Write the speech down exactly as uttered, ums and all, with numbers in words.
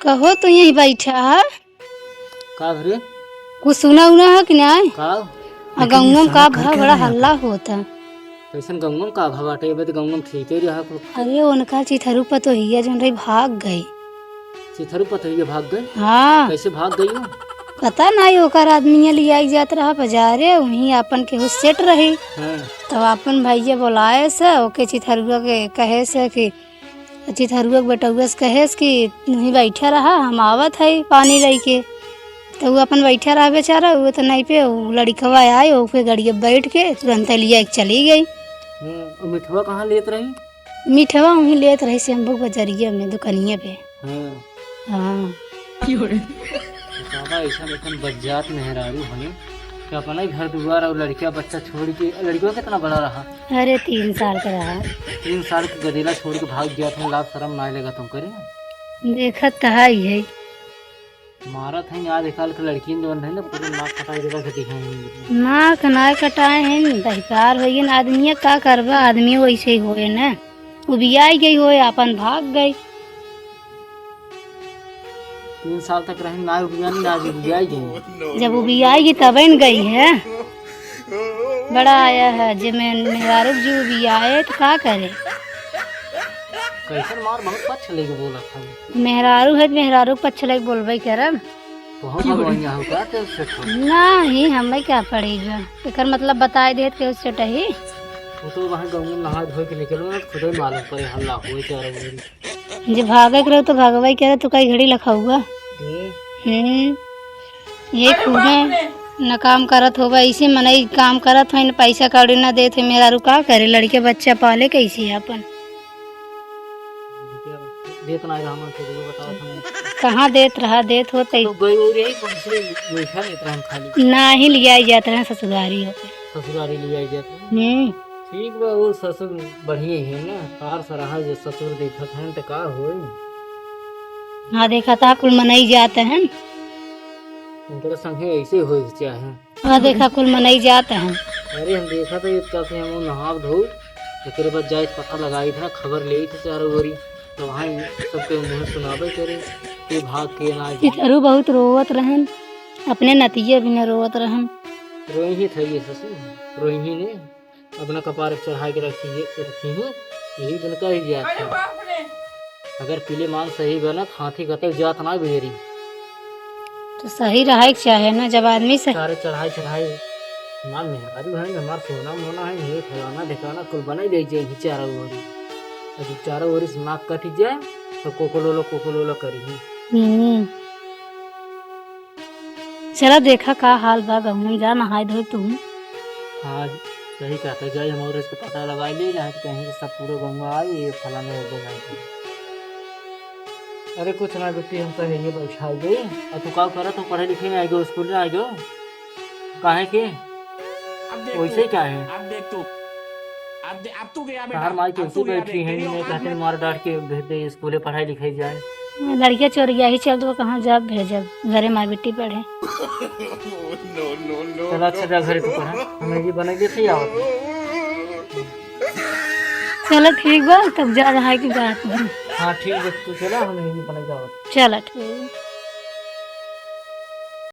कहो, तू यहीं बैठा है? का भरे? कुछ सुना उना है कि नाहीं? का? आ, गौंवा में का भा, बड़ा हल्ला होता। कैसन गौंवा में का भा बाटे? अबे तो गौंवा में ठीक ही रहा कुल। अरे, उनका चिथरू पतोहिया जौन रही, भाग गई। चिथरू पतोहिया भाग गई? हाँ। कैसे भाग गई वो? पता नाहीं, ओकर आदमी लियाई जात रहा बाजारे, वहीं आपन केहू सेट रही। हाँ। तब आपन भैया बोलाए से, ओके चिथरुआ के कहे से कि चिथरुआ के बेटउआ से कहेस कि "तुहीं बैठा रहा, हम आवत हई पानी लइके।" तो उ अपन बैठा रहा बेचारा, उ तो नहीं पे, उ लड़िकवा आए, ओके गड़िया बैठ के तुरंत लिया के चली गई। हम्म, उ मिठवा कहाँ लेत रही? मिठवा वहीं लेत रही शंभू बजरिया में, दुकनिया पे। हाँ। हाँ। बाबा, ऐसा लेकिन बज्जात मेहरारू हने कि अपना ही घर दुआर और लड़किया बच्चा छोड़ के, लड़किया कितना बड़ा रहा? अरे, तीन साल का रहा। तीन साल के गदेला छोड़ के भाग गया था, लाज शरम नाय लगा तुमको रे? देखत तो है ही है। मारत है आजकल के लड़कियन जवन है ना, पूरे नाक कटाई के रख दी है। नाक नाय कटाए हैं, दहिकार हो गई ना। आदमी का करबा, आदमी वैसे ही होए ना। उबियाई गई होए, अपन भाग गई। तीन साल तक रही ना उबियानी, ना उबियाई गई। जब उबियाई गई तबे न गई है। बड़ा आया है, जे मैं मेहरारू जी उबियाए तो का करे? कैसन मार बहुत पक्ष लेके बोला था। मेहरारू है, मेहरारू पक्ष लेके बोलबे करब। तो हम अब वहीं यहाँ का के उससे तो। नहीं, हमें क्या पड़ेगा? एकर मतलब बताए देत के उससे टही। वो तो वहाँ गाँव में नहा धोए के निकलो ना, खुद ही मालूम पड़े हल्ला होए चारों ओर। जे भागे के रहो तो भागवाई करे, तो कई घड़ी लखाऊगा। हम्म। हम्म। ये खूबे न काम करत होबा, ऐसे मनई काम करत है, न पैसा कौड़ी न देत है, मेहरारू का करे, लड़के बच्चा पाले कैसे अपन? देत ना रहमा के, वो बताओ तुम। कहाँ देत रहा, देत होते। तो गई हो रही, कौन से मीठा लेत रहन खाली? नाही लियाई जात रहन ससुरारी होते। ससुरारी लियाई जात रहन? हम्म। ठीक बा, वो ससुर बढ़िया ही है ना, तार सराहा जो ससुर देखत हैं तो का होई? हाँ, देखा था, कुल मनई जात हैं। उनकर संगे ऐसे होए के चाहे। हाँ, देखा, कुल मनई जात हैं। अरे, हम देखा था, ये कहते हैं, वो नहा धो, एकरे बाद जाए पता लगाई था, खबर ले था चारों ओरी, तो वहाँ सबके मुँह सुनाबे करे, के भाग के ना। चिथरू बहुत रोवत रहन, अपने नतिये भी न रोवत रहन। रोई ही था ये ससुर, रोई ही ने। अपना कपार पे चढ़ाए के रखी है, रखी है, यही दिन का ही जात है। अगर पीले मान सही बना, हाथी कतई जात ना बेरी। तो सही रहे के चाहे ना, जब आदमी से सारे चढ़ाई, चढ़ाई, हमार मेहरारू है, हमार सोना मोना है, ये फलाना ढिकाना कुल बनाई ले जाए ही चारों ओरी। और जब चारों ओरी से नाक कट जाए, तो कोको लोलो, कोको लोलो करी ही। हम्म। चला देखा का हाल बा गौवा में, जा नहाए धोए तू। हाँ, सही कहता, जाई हम और इसके पता लगाई ले, यहाँ कहीं सब पूरा गौवा आई, ये फलाने हो गए। अरे कुछ ना बेटी, हम तो यही बैठा गई। और तू का करत हो, पढ़े लिखे में आ गयो, स्कूल में आ गयो? काहे के? अब देख वैसे तू, क्या है? अब देख तू, अब दे-, अब तू गया बेटा, तार माई अब कैसे तू गया बैठी देख, है, तेरी मैं औकात कहते में। मार डांट के भेज दे स्कूले, पढ़ाई लिखाई जाए। लड़किया चोरिया ही चल, तो कहाँ जाब भेजब, घरे माई बेटी पढ़े। चला अच्छा जा घरे तू पढ़ा, हम ये बनाई देते ही आवत। चला ठीक बा, तब जा रहा है कि बात है। हाँ ठीक बा, तू चला, हम ये बनाई जावत। चला ठीक।